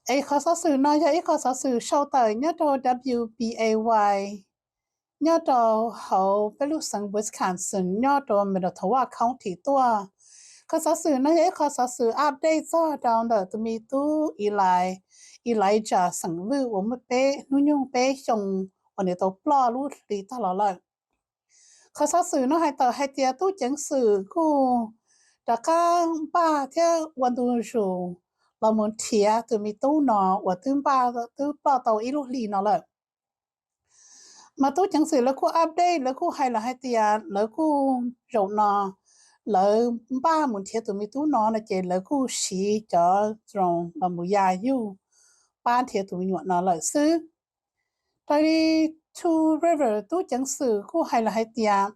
Es qhov xov xwm no yog ib qho xov xwm sau tawm nyob rau W B A Y, nyob rau hauv peb lub xeev Wisconsin, nyob rau Manitowoc County tuaj. Qhov xov xwm no yog ib qho xov xwm update txog rau ntawm tus me tub Eli, Elijah xeem Vwj uas muaj peb hnub nyoog peb xyoo uas nws tau ploj lub hli tag los lawm. Qhov xov xwm no hais tawm hais tias tub ceev xwm kuj rov qab npaj thiab ua ntu zus los mus nrhiav tus me tub no uas twb npaj twb ploj tau ib lub hli no lawm. Mas tub ceev xwm lawv kuj update, lawv kuj hais lawm hais tias lawv kuj zaum no lawv npaj mus nrhiav tus me tub no no ces lawv kuj siv cov drone los mus ya yug pab nrhiav tus me nyuam no lawm xwb. Raws li Two River tub ceev xwm kuj hais lawm hais tias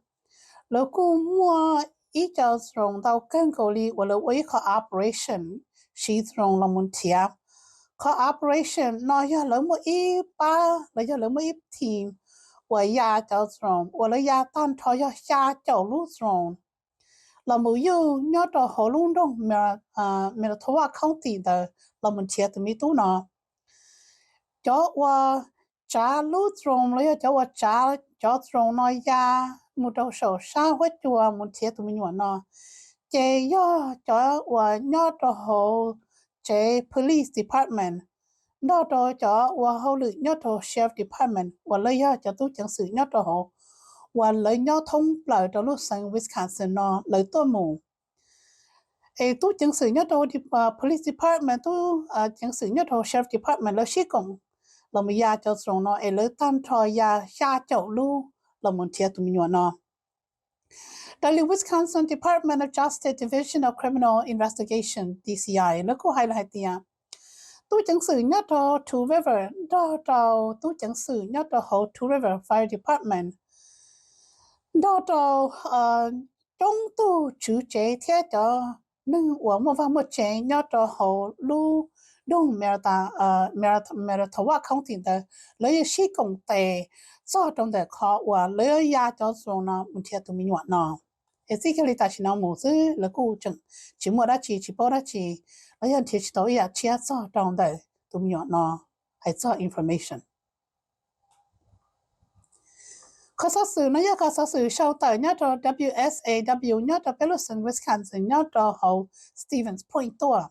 lawv kuj muaj ib co drone ntau kawg nkaus li uas lawv ua ib qho operation siv drone los mus nrhiav. Qhov operation no yog lawv muaj ib pab los yog lawv muaj ib team uas ya cov drone uas lawv ya tag nrho yog xya caum lub drone los mus yug nyob rau hauv lub nroog Manitowoc County ntawd los mus nrhiav tus me tub no. Cov uas tsav lub drone los yog cov uas tsav cov drone no ya mus rau saum sab huab cua mus nrhiav tus me nyuam no, ces yog cov uas nyob rau hauv tsev police department, nrog rau cov ua hauj lwm nyob rau sheriff department uas lawv yog cov tub ceev xwm nyob rau hauv uas lawv nyob thoob plaws rau lub xeev Wisconsin no lawv tuaj mus. Es tub ceev xwm nyob rau police department, tub ceev xwm nyob rau sheriff department lawv sib koom los mus ya cov drone no es lawv tag nrho ya xya caum lub los mus nrhiav tus me nyuam no. Raws li Wisconsin Department of Justice Division of Criminal Investigation, D C I, lawv kuj hais lawm hais tias tub ceev xwm nyob rau Two River nrog rau tub ceev xwm nyob rau hauv Two River Fire Department nrog rau coob tug tswv tsev thiab cov neeg uas muaj vaj muaj tsev nyob rau hauv lub nroog Manitowoc County ntawd, lawv yeej sib koom tes txog rau ntawm qhov uas lawv ya cov drone no mus nrhiav tus me nyuam no. Es txij kiag li tam sim no mus xwb lawv kuj tseem tsis muaj dab tsi, tsis paub dab tsi, los yog nrhiav tsis tau ib yam tshiab txog rau ntawm tus me nyuam no hais txog information. Qhov xov xwm no yog qhov xov xwm sau tawm nyob rau W S A W nyob rau peb lub xeev Wisconsin nyob rau hauv Stevens Point tuaj.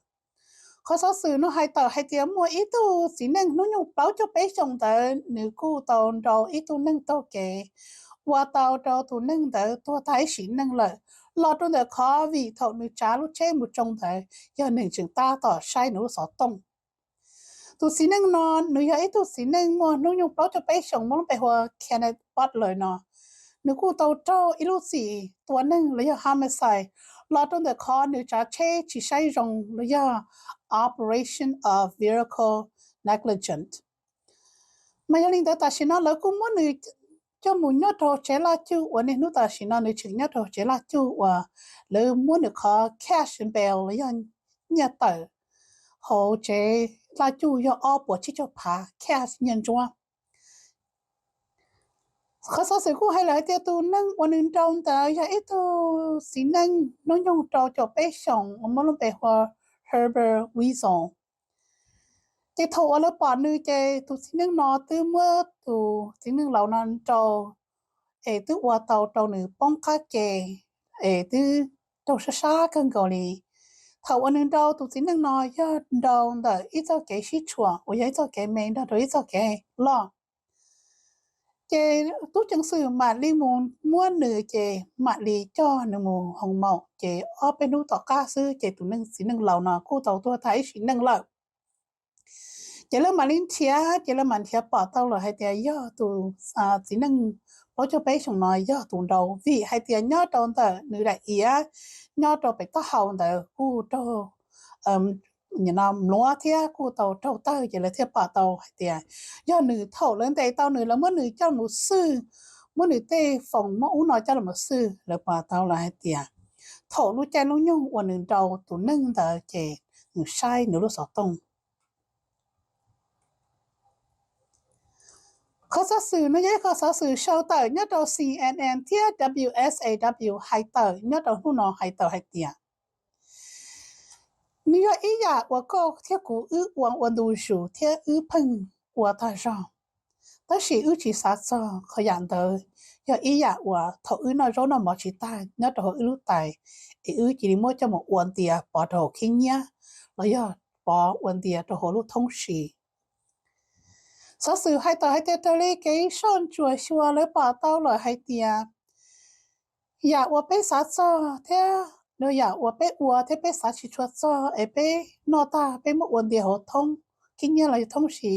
Qhov xov xwm no hais tawm hais tias muaj ib tug txiv neej hnub nyoog plaub caug peb xyoos ntawd nws kuj tau nrau ib tug neeg taug kev, ua tau rau tus neeg ntawd tuag tag ib sim neej lawm, los rau ntawm qhov vim thaum nws tsav lub tsheb mus tsoo ntawd yog neeg tseem tab tom saib nws lub xov tooj. Tus txiv neej no nws yog ib tug txiv neej muaj hnub nyoog plaub caug peb xyoos muaj lub npe hu ua Kenneth Butler no. Nws kuj tau raug ib lub txim tua neeg los yog homicide los rau ntawm qhov nws tsav tsheb tsis saib zoo los yog operation of vehicle negligence. Mas yog li ntawd tam sim no lawv kuj muab nws coj mus nyob rau tsev laj cuj uas niaj hnub tam sim no nws tseem nyob rau tsev laj cuj uas lawv muab nws qhov cash bail los yog nyiaj tawm hauv tsev laj cuj yog ob puas tsib caug phav cash nyiaj ntsuab. Qhov xov xwm kuj hais lawm hais tias tus neeg uas nws nrau ntawd yog ib tug txiv neej hnub nyoog rau caum peb xyoos uas muaj lub npe hu ua Herbert Weasel. Ces thaum uas lawv pom nws ces tus txiv neej no twb muab tus txiv neej laus no nrau es twb ua tau rau nws poob qab ke es twb raug sab sab kawg nkaus li. Thaum uas nws nrau tus txiv neej no yog nrau ntawm ib txoj kev sib tshuam uas yog ib txoj kev me nrog rau ib txoj kev loj. Ces tub ceev xwm mam li mus muab nws ces mam li coj nws mus hoo maum ces ob peb hnub tom qab xwb ces tus neeg txiv neej laus no kuj tau tuag tag ib sim neej lawm. Ces lawv mam li nrhiav ces lawv mam nrhiav pom tau lawm hais tias yog tus txiv neej plaub caug peb xyoos no yog tus nrau vim hais tias nyob rau ntawm nws daim iav nyob rau pem taub hau ntawd kuj raug mluav thiab kuj tau raug tawg ces lawv thiaj pom tau hais tias yog nws thaum lawv ntes tau nws lawv muab nws coj mus xwj, muab nws tej foos muab ub no coj los xwj lawv pom tau lawm hais tias thaum lub caij lub nyoog uas nws nrau tus neeg ntawd ces nws saib nws lub xov tooj. Qhov xov xwm no yog ib qho xov xwm sau tawm nyob rau C N N thiab W S A W hais tawm nyob rau hnub no hais tawm hais tias Nws yog ib yam uas koj thiab kuv wb ua ua ntu zus thiab wb pheej ua tag zog, tab sis wb tsis xav txog qhov yam ntawd yog ib yam uas thaum wb noj zaub noj mov tsis tag nyob rau hauv wb lub tais, es wb cia li muab coj mus ua ntias pov rau hauv khib nyiab los yog pov ua ntias rau hauv lub thoob si. Xov xwm hais tawm hais tias raws li kev soj ntsuam xyuas lawv pom tau lawm hais tias yam uas peb xav txog thiab yam uas peb ua thiab peb xav tsis tshua txog es peb noj tag peb muab ua ntias hauv thoob khib nyiab los yog thoob si,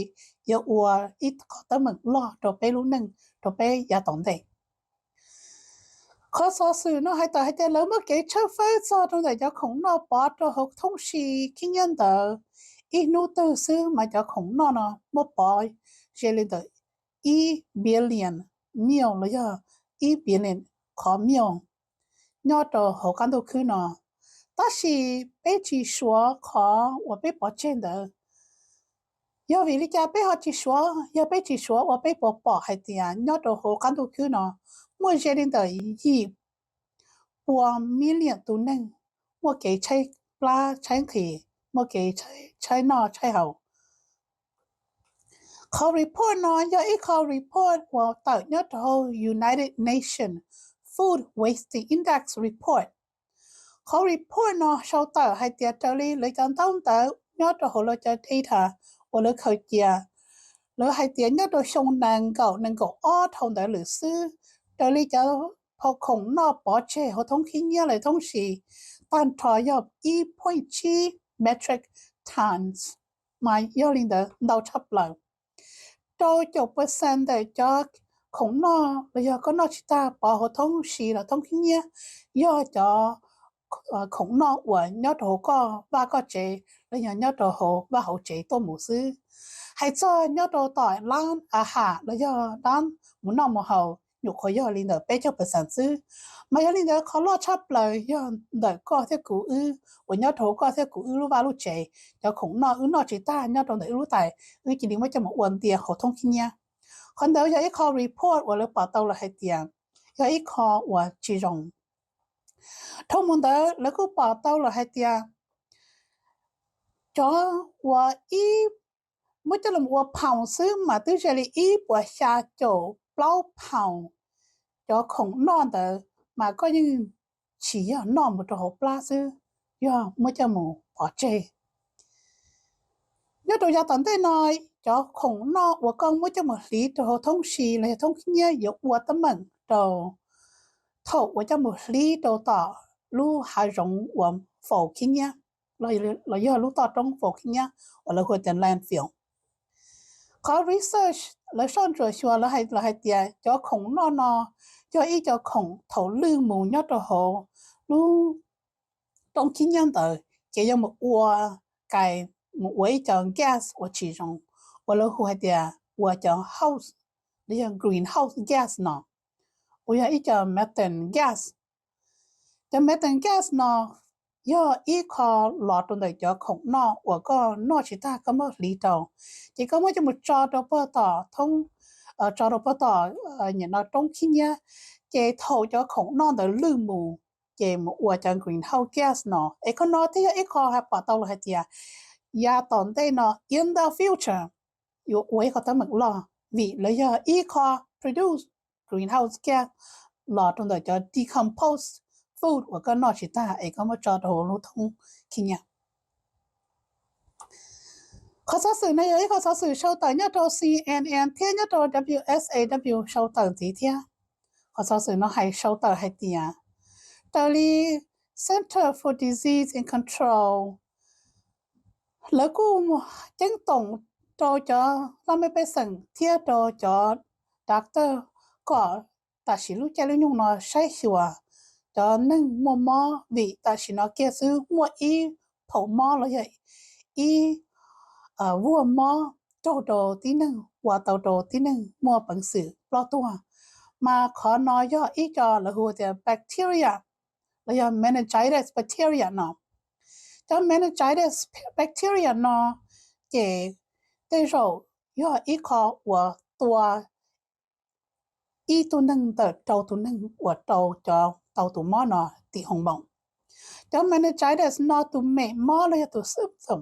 yuav ua ib qhov teeb meem loj rau peb lub neej rau peb yav tom ntej. Qhov xov xwm no hais tawm hais tias lawv muaj kev tshawb fawb txog rau ntawm cov khoom noj pov rau hauv thoob si khib nyiab ntawd, ib hnub twg xwb mas cov khoom noj no muaj pov ze li ntawm ib billion meal los yog ib billion qhov meal nyob rau hauv qab ntuj khwb no. Tab sis peb tsis suav qhov uas peb pov tseg ntawd. Yog vim li cas peb ho tsis suav? Yog peb tsis suav ua peb puas pom hais tias nyob rau hauv qab ntuj khwb no muaj ze li ntawm yim pua million tus neeg muaj kev tshaib plab tshaib nqhis, muaj kev tshaib noj tshaib haus. Qhov report no yog ib qho report uas tawm nyob rau United Nations Food Waste Index Report. Qhov report no sau tawm hais tias raws li lawv cov ntaub ntawv nyob rau hauv lawv cov data uas lawv khaws cia, lawv hais tias nyob rau xyoo nees nkaum nees nkaum ob dhau ntawd lawm xwb, raws li cov khoom noj pov tseg hauv thoob khib nyiab los thoob si tag nrho yog ib point tsib metric tons, mas yog li ntawd ntau tshaj plaws. Rau caum percent ntawm cov khoom noj los yog koj noj tsis tag pov hauv thoob si los thoob khib nyiab yog cov khoom noj uas nyob rau hauv koj vaj koj tsev los yog nyob rau hauv vaj hauv tsev tuaj mus xwb. Hais txog nyob rau tom lab a has los yog lab mus noj mus haus nyuam qhuav yog li ntawm peb caug percent xwb. Mas yog li ntawd qhov loj tshaj plaws yog ntawm koj thiab kuv wb uas nyob rau hauv koj thiab kuv wb lub vaj lub tsev, cov khoom noj wb noj tsis tag nyob rau ntawm wb lub tais wb cia li muab coj mus ua ntias hauv thoob khib nyiab. Qhov ntawd yog ib qho report uas lawv pom tau lawm hais tias yog ib qho uas tsis zoo. Dhau mus ntawd lawv kuj pom tau lawm hais tias cov uas ib muab coj los ua phaus xwb mas twb ze li ib puas xya caum plaub phaus cov khoom noj ntawd, mas koj yeej tsis yog noj mus rau hauv plab xwb, yog muab coj mus pov tseg. Nyob rau yav tom ntej no, cov khoom noj uas koj muab coj mus hliv rau hauv thoob si los yog thoob khib nyiab yuav ua teeb meem rau thaum uas coj mus hliv rau tom lub hav zoov uas faus khib nyiab los yog lub toj roob faus khib nyiab uas lawv hu tias landfill. Qhov research lawv soj ntsuam xyuas lawv hais tias cov khoom noj no yog ib co khoom thaum lwj mus nyob rau hauv lub roob khib nyiab ntawd ces yuav mus ua kais, mus ua ib co gas uas tsis zoo uas lawv hu hais tias ua cov house los yog greenhouse gas no, uas yog ib co methane gas. Cov methane gas no yog ib qho los rau ntawm cov khoom noj uas koj noj tsis tag koj muab hliv rau, ces koj muab coj mus tso rau puag tom thoob, tso rau puag tom nim no roob khib nyiab, ces thaum cov khoom noj ntawd lwj mus ces mus ua cov greenhouse gas no. Es qhov no thiaj yog ib qho pom tau los hais tias yav tom ntej no in the future yuav ua ib qho teeb meem loj vim lawv yog ib qho produce greenhouse gas los rau ntawm cov decomposed food uas koj noj tsis tag es koj muab tso rau hauv lub thoob khib nyiab. Qhov xov xwm no yog ib qho xov xwm sau tawm nyob rau C N N thiab nyob rau W S A W sau tawm ntxiv thiab. Qhov xov xwm no hais sau tawm hais tias raws li Center for Disease and Control, lawv kuj ceeb toom rau cov laj mej pej xeem thiab rau cov doctor kom tam sim lub caij lub nyoog no saib xyuas cov neeg muaj mob, vim tam sim no kiag xwb muaj ib phaum mob los yog ib vuag mob raug rau tib neeg ua tau rau tib neeg muaj peev xwm ploj tuag. Mas qhov no yog ib co lawv hu tias bacteria los yog meningitis bacteria no. Cov meningitis bacteria no ces tej zaum yog ib qho uas tua ib tug neeg ntawm rau tus neeg uas rau cov tau tus mob no tim hoo moos. Cov meningitis no tus mem mob los yog tus symptom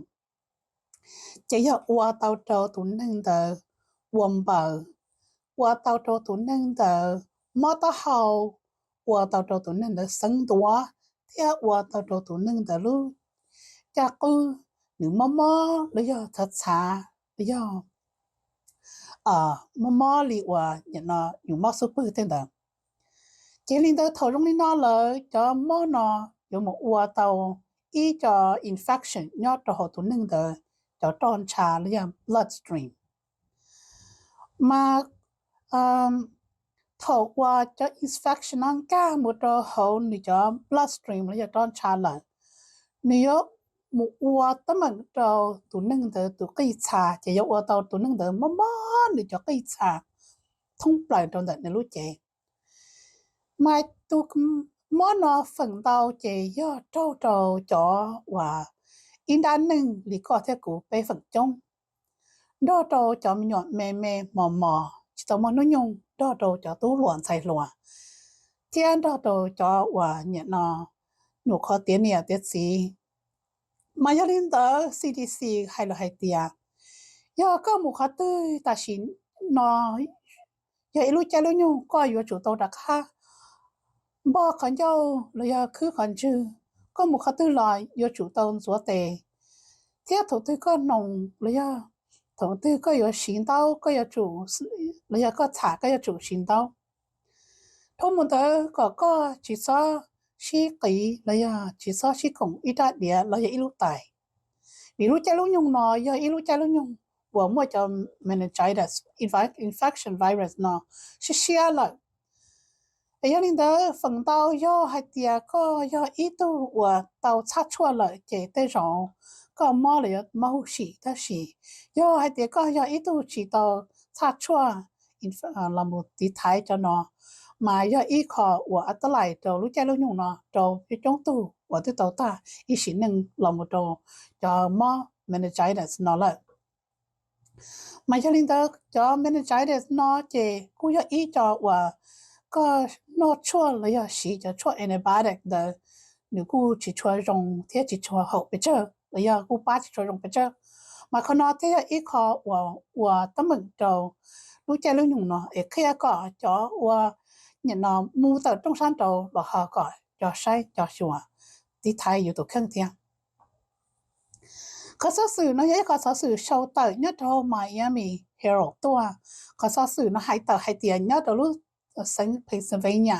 ces yog ua tau rau tus neeg ntawd ua npaws, ua tau rau tus neeg ntawd mob taub hau, ua tau rau tus neeg ntawd xeeb ntuav, thiab ua tau rau tus neeg ntawd lub caj qwb nws mob mob los yog txhav txhav los yog mob mob li uas nim no yus mob xub pwg tej ntawd. Ces li ntawd thaum zoo li no lawm cov mob no yuav mus ua tau ib co infection nyob rau hauv tus neeg ntawd cov roj ntsha los yog blood stream. Mas thaum uas cov infection no nkag mus rau hauv nws cov blood stream los yog roj ntsha lawm, nws yuav mus ua teeb meem rau tus neeg ntawd tus qij txha, ces yuav ua tau tus neeg ntawd mob mob nws cov qij txha thoob plaws rau ntawm nws lub cev. Mas tus mob no feem ntau ces yog raug rau cov uas ib nrab neeg li koj thiab kuv peb feem coob, nrog rau cov me nyuam me me mos mos tsis tau muaj hnub nyoog, nrog rau cov tub hluas ntxhais hluas, thiab nrog rau cov uas nim no nyuam qhuav tiav niam tiav txiv. Mas yog li ntawd C D C hais lawm hais tias yog koj mus qhov twg tam sim no yog ib lub caij lub nyoog koj yuav tsum tau rov qab npog qhov ncauj los yog khwb qhov ntswg. Koj mus qhov twg los yuav tsum tau ntxuav tes, thiab thaum twg koj noos los yog thaum twg koj yuav siv ntaub koj yuav tsum, los yog koj txham koj yuav tsum siv ntaub. Dhau mus ntawd kom koj tsis txhob sib qiv los yog tsis txhob sib koom ib rab diav los yog ib lub tais, vim lub caij lub nyoog no yog ib lub caij lub nyoog uas muaj cov meningitis, infection virus no siab siab lawm. Es yog li ntawd feem ntau yog hais tias koj yog ib tug uas tau txhaj tshuaj lawm ces tej zaum koj mob los yuav mob huv si, tab sis yog hais tias koj yog ib tug tsis tau txhaj tshuaj los mus tiv thaiv cov no, mas yog ib qho uas a ta lais rau lub caij lub nyoog no rau coob coob tug uas twb tau tag ib sim neej los mus rau cov mob meningitis no lawm. Mas yog li ntawd cov meningitis no ces kuj yog ib co uas koj noj tshuaj los yog siv cov tshuaj antibiotic ntawd nws kuj tsis tshua zoo thiab tsis tshua haum pes tsawg los yog kuj pab tsis tshua zoo pes tsawg. Mas qhov no thiaj yog ib qho uas ua teeb meem rau lub caij lub nyoog no es qhia kom cov uas nim no mus tawm rooj sab nraud los ho kom cov saib cov xyuas tiv thaiv yus tus kheej thiab. Qhov xov xwm no yog ib qhov xov xwm sau tawm nyob rau Miami Herald tuaj. Qhov xov xwm no hais tawm hais tias nyob rau lub xeev Pennsylvania,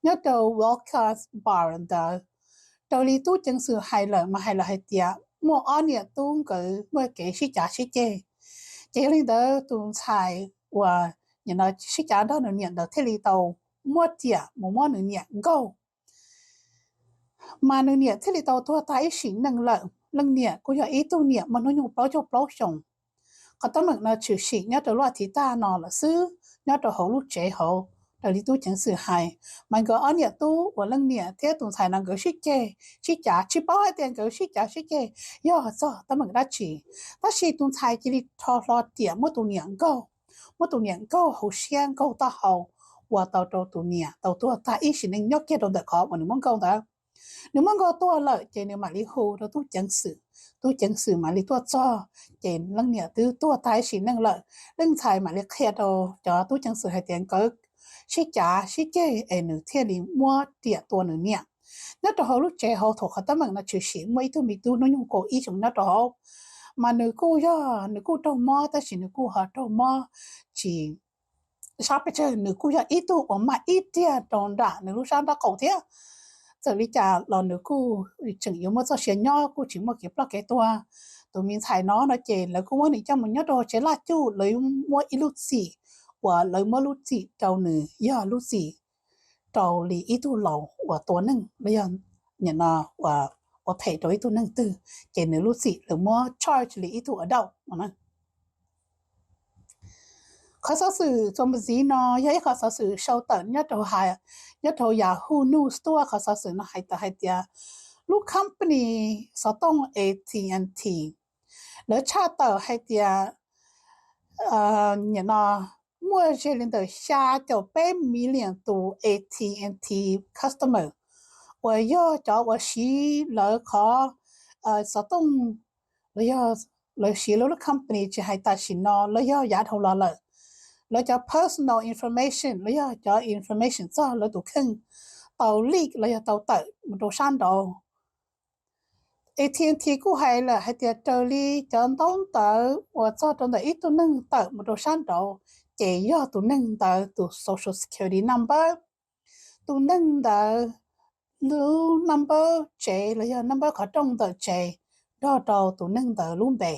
nyob rau Wildcats Bar ntawd, raws li tub ceev xwm hais lawm mas hais lawm hais tias muaj ob niam tub nkawd muaj kev sib cav sib ceg. Ces yog li ntawd tus ntxhais uas nim no sib cav nrog nws niam ntawd thiaj li tau muab riam mus muab nws niam nkaug. Mas nws niam thiaj li tau tuag tag ib sim neej lawm. Leej niam kuj yog ib tug niam muaj hnub nyoog plaub caug plaub xyoos. Qhov teeb meem no tshwm sim nyob rau lub as thiv tag no lawm xwb, nyob rau hauv lub tsev hauv, raws li tub ceev xwm hais. Mas nkawd ob niam tub uas leej niam thiab tus ntxhais no nkawd sib ceg, sib cav, tsis paub hais tias nkawd sib cav sib ceg yog txog teeb meem dab tsi, tab sis tus ntxhais cia li rho hlo riam muab tus niam nkaug, muab tus niam nkaug hauv siab nkaug taub hau, ua tau rau tus niam tau tuag tag ib sim neej nyob kiag rau ntawm qhov uas nws muab nkaug ntawd. Nws muab nkaug tuag lawm ces nws mam li hu rau tub ceev xwm, tub ceev xwm mam li tuaj txog, ces leej niam twb tuag tag ib sim neej lawm. Leej ntxhais mam li qhia rau cov tub ceev xwm hais tias nkawd sib cav sib ceg es nws thiaj li muab riam tua nws niam. Nyob rau hauv lub tsev hauv thaum qhov teeb meem no tshwm sim muaj ib tug me tub hnub nyoog kaum ib xyoos nyob rau hauv, mas nws kuj yog nws kuj raug mob tab sis nws kuj ho raug mob tsis sab pes tsawg, nws kuj yog ib tug uas mag ib tiag rau nram nws lub sab nraub qaum thiab. Txawm li cas los nws kuj tseem yuav muaj txoj sia nyob, kuj tsis muaj kev ploj kev tuag. Tus me ntxhais no no ces lawv kuj muab nws coj mus nyob rau tsev laj cuj, lawv muab ib lub txim uas lawv muab lub txim rau nws yog lub txim rau li ib tug laus uas tua neeg los yog nim no ua phem rau ib tug neeg twg, ces nws lub txim lawv muab charge li ib tug adult no. Qhov xov xwm txuas mus ntxiv no yog ib qhov xov xwm sau tawm nyob rau, nyob rau Yahoo News tuaj. Qhov xov xwm no hais tawm hais tias lub company xov tooj A T and T, lawv tshaj tawm hais tias nim no muaj ze li ntawm xya caum peb million tus A T and T customer uas yog cov uas siv lawv qhov xov tooj los yog lawv siv lawv lub company tsis hais tam sim no los yog yav dhau los lawm, lawv cov personal information los yog cov information txog lawv tus kheej tau leak los yog tau tawm mus rau sab nraud. A T and T kuj hais lawm hais tias raws li cov ntaub ntawv uas txog rau ntawm ib tug neeg tawm mus rau sab nraud, ces yog tus neeg ntawd tus social security number, tus neeg ntawd lub number tsev los yog number qhov rooj ntawm tsev nrog rau tus neeg ntawd lub npe.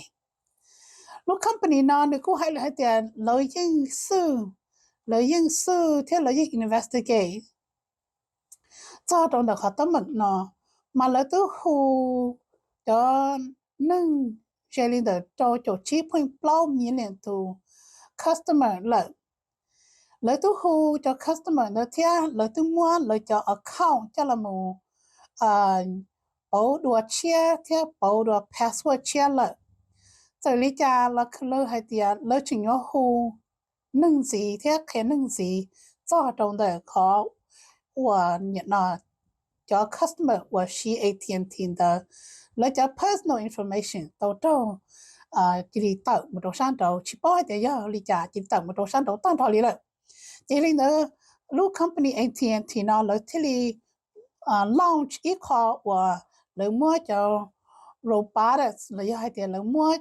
Lub company no nws kuj hais lawm hais tias lawv yeej xwj, lawv yeej xwj thiab lawv yeej investigate txog rau ntawm qhov teeb meem no, mas lawv twb hu cov neeg ze li ntawm rau caum tsib point plaub million tus customer lawm. Lawv twb hu cov customer ntawd thiab lawv twb muab lawv cov account coj los mus pauv dua tshiab thiab pauv dua password tshiab lawm. Txawm li cas los lawv hais tias lawv tseem yuav hu neeg ntxiv thiab qhia neeg ntxiv txog rau ntawm qhov uas nim no cov customer uas siv A T and T ntawd, lawv cov personal information tau raug cia li tawm mus rau sab nraud, tsis paub hais tias yog li cas cia li tawm mus rau sab nraud tag nrho li lawm. Ces li ntawd, lub company A T and T no lawv thiaj li launch ib qho uas lawv muab cov robotics los yog hais tias lawv muab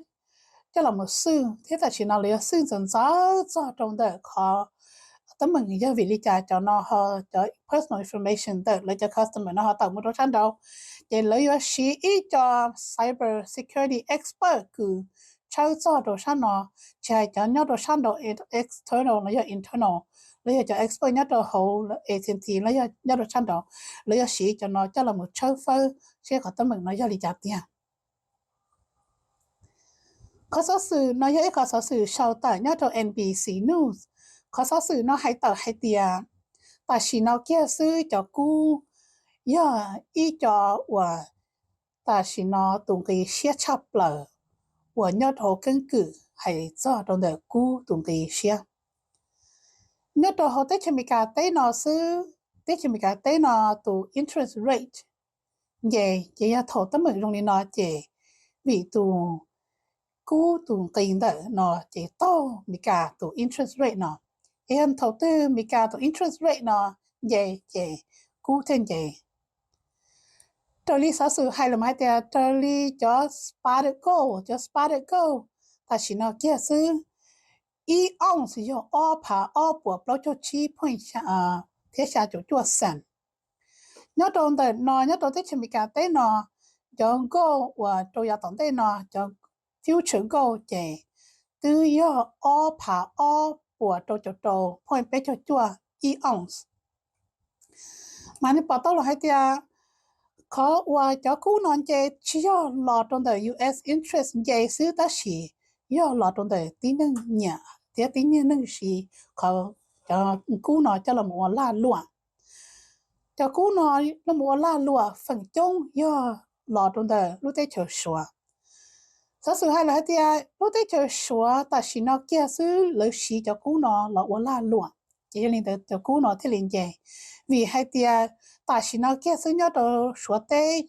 coj los mus xwj thiab tam sim no lawv yuav xwj ntxaws ntxaws txog rau ntawm qhov teeb meem yog vim li cas cov no ho cov personal information ntawm lawv cov customer no ho tawm mus rau sab nraud. Ces lawv yuav siv ib co cyber security expert kws tshawb txog rau sab no, tsis hais cov nyob rau sab nraud external los yog internal, los yog cov expert nyob rau hauv A T and T los yog nyob rau sab nraud, lawv yuav siv cov no coj los mus tshawb fawb seb qhov teeb meem no yog li cas tiag. Qhov xov xwm no yog ib qhov xov xwm sau tawm nyob rau N B C News. Qhov xov xwm no hais tawm hais tias tam sim no kiag xwb cov kub yog ib co uas tam sim no tus nqi siab tshaj plaws uas nyob rau hauv keeb kwm hais txog rau ntawm kub tus nqi siab. Nyob rau hauv teb chaws Amelikas teb no xwb, teb chaws Amelikas teb no tus interest rate nce, ces yog thaum teeb meem zoo li no ces vim tus kub tus nqi ntawm no ces taug Amelikas tus interest rate no. Ces yog thaum twg Amelikas tus interest rate no nce ces kub thiaj nce. Raws li xov xwm hais los hais tias raws li cov spotted gold, cov spotted gold tam sim no kiag xwb ib ounce yog ob phav ob puas plaub caug tsib point thiab xya caum cuaj cent. Nyob rau ntawm no nyob rau teb chaws Amelikas teb no, cov gold uas rau yav tom ntej no cov future gold ces twb yog ob phav ob puas rau caum rau point peb caug cuaj ib ounce. Mas nej pom tau los hais tias qhov uas cov kub no nce tsis yog los rau ntawm U S interest nce xwb tab sis yog los rau ntawm tib neeg nyiam thiab tib neeg siv qhov cov kub no coj los ua lag luam. Cov kub no los mus ua lag luam feem coob yog los rau ntawm lub teb chaws Suav. Xov xwm hais lawm hais tias lub teb chaws Suav tam sim no kiag xwb lawv siv cov kub no los ua lag luam, ces yog li ntawd cov kub no thiaj li nce. Vim hais tias tam sim no kiag xwb nyob rau Suav teb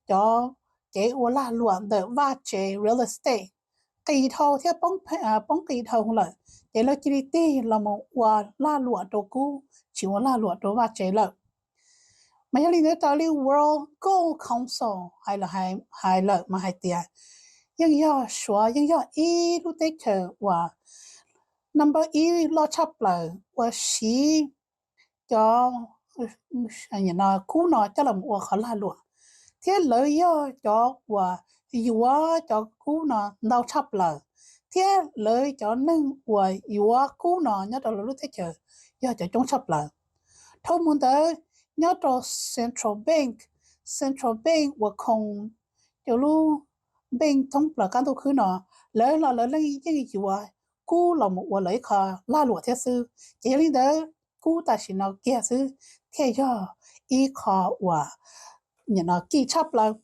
cov kev ua lag luam ntawm vaj tsev real estate qis dhau thiab poob qis dhau lawm, ces lawv cia li tig los mus ua lag luam rau kub, tsis ua lag luam rau vaj tsev lawm. Mas yog li ntawd raws li World Gold Council hais lawm mas hais tias yeej yog Suav yeej yog ib lub teb chaws uas number ib loj tshaj plaws uas siv cov kub no coj los ua qhov lag luam, thiab lawv yog cov uas yuav cov kub no ntau tshaj plaws, thiab lawv cov neeg uas yuav kub no nyob rau lawv lub teb chaws yog cov coob tshaj plaws. Dhau mus ntawd nyob rau central bank, central bank uas khoom cov lub bank thoob plaws qab ntuj khwb no, lawv los lawv yeej yuav kub los mus ua lawv ib qho lag luam thiab xwb. Ces yog li ntawd kub tam sim no kiag xwb thiaj yog ib qho uas nim no kim tshaj plaws.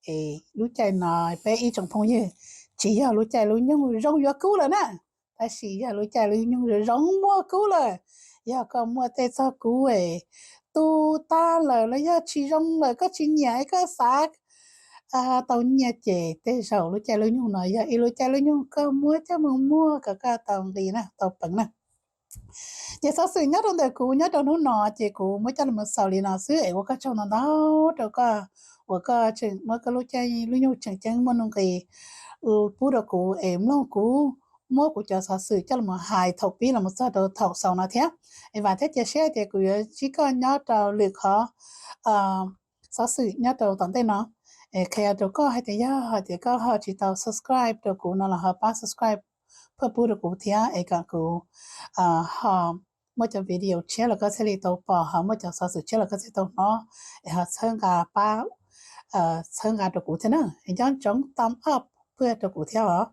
Es lub caij no peb ib tsoom phooj ywg tsis yog lub caij lub nyoog zoo yuav kub lawm na, tab sis yog lub caij lub nyoog zoo muaj kub lawm. Yog koj muaj tej txoj kub es tu tag lawm los yog tsis zoo lawm, koj tsis nyiam es koj xav tau nyiaj ces tej zaum lub caij lub nyoog no yog ib lub caij lub nyoog koj muab coj mus muag kom koj tau nqi na, tau peev na. Ces xov xwm nyob rau ntawm kuv nyob rau hnub no ces kuv muab coj los xaus li no xwb es ua koj tsaug ntau ntau rau koj uas koj tseem muab koj lub caij lub nyoog tseem ceeb muaj nuj nqis pub rau kuv es mloog kuv muab kuv cov xov xwm coj los hais thaum pib los txog rau thaum xaus no thiab. Es vam thiab cia siab tias kuv yuav ntsib koj nyob rau lwm qhov xov xwm nyob rau tom ntej no. Es qhia rau koj hais tias yog hais tias koj ho tsis tau subscribe rau kuv no los ho pab subscribe pab pub rau kuv thiab es kom kuv ho muaj cov video tshiab los koj thiaj li tau pom, ho muaj cov xov xwm tshiab los koj thiaj tau hnov, es ho txhawb nqa pab, txhawb nqa rau kuv thiab na, es nco ntsoov thumbs up pab rau kuv thiab os.